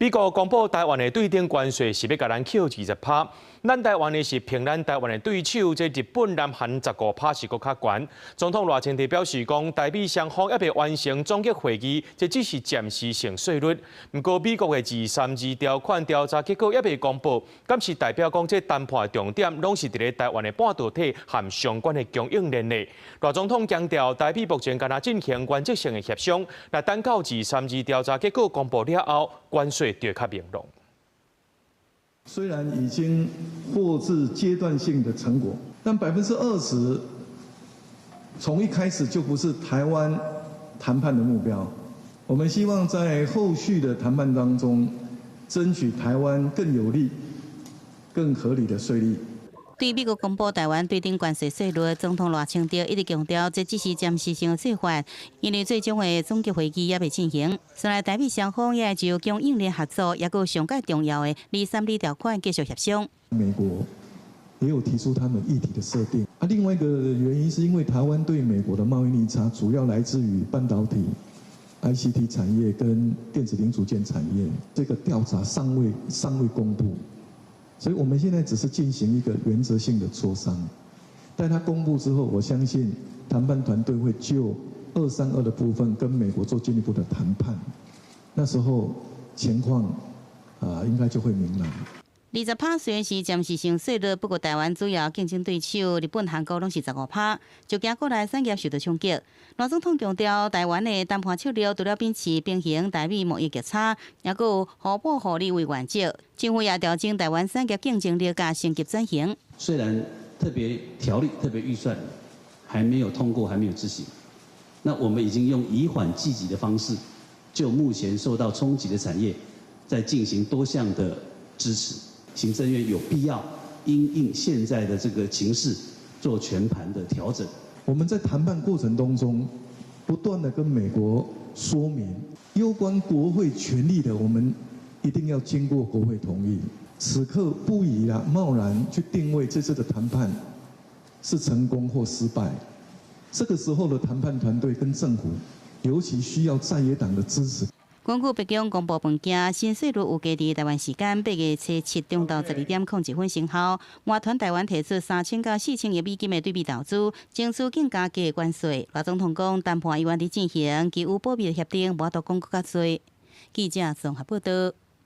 美國公布台灣的對等關稅是欲共咱扣20趴，咱台灣的是憑咱台灣的對手，這日本、南韓15趴是閣較懸。總統賴清德表示講，台美雙方猶未完成終極會議，這只是暫時性稅率。毋過美國的二三二條款調查結果猶未公布，敢是代表講這談判的重點攏是佇咧台灣的半導體和相關的供應鏈內。賴總統強調，台美目前干焦進行原則性的協商，若等到二三二調查結果公布了後，關稅就會較明朗。雖然已經獲致階段性的成果，但20%從一開始就不是台灣談判的目標。我們希望在後續的談判當中，爭取台灣更有利、更合理的稅率。對美國公布台灣對等關稅稅率，總統賴清德一直強調，這只是暫時性的做法，因為最終的終極會議猶未進行。雖然台美雙方也就供應鏈合作，抑閣上蓋重要的二三二條款繼續協商。美國也有提出他們議題的設定。啊，另外一個原因是因為台灣對美國的貿易逆差主要來自於半導體、ICT 產業跟電子零組件產業。這個調查尚未公布。所以我們現在只是進行一個原則性的磋商，待他公布之後，我相信談判團隊會就232的部分跟美國做進一步的談判，那時候情況啊應該就會明朗。 20趴雖然是暫時性稅率，不過台灣主要競爭對手日本、韓國攏是15趴，就驚國內產業受到衝擊。賴總統強調，台灣的談判策略除了秉持平衡台美貿易逆差，抑閣有互補互利為原則。政府也調整台灣產業競爭力佮升級轉型。雖然特別條例、特別預算還沒有通過，還沒有執行，那我們已經用以緩制急的方式，就目前受到衝擊的產業，在進行多項的支持。行政院有必要因應現在的這個情勢，做全盤的調整。我們在談判過程當中，不斷的跟美國說明，攸關國會權力的，我們一定要經過國會同意。此刻不宜啊，貿然去定位這次的談判是成功或失敗。這個時候的談判團隊跟政府，尤其需要在野黨的支持。根據白宮公布文件，新稅率預計佇台灣時間8月初7中晝12點01分生效。外傳台灣提出3000到4000億美金的對美投資，爭取更加低的關稅。賴總統講，談判猶原佇進行，其有保密協定，無法度講閣較濟。記者綜合報導。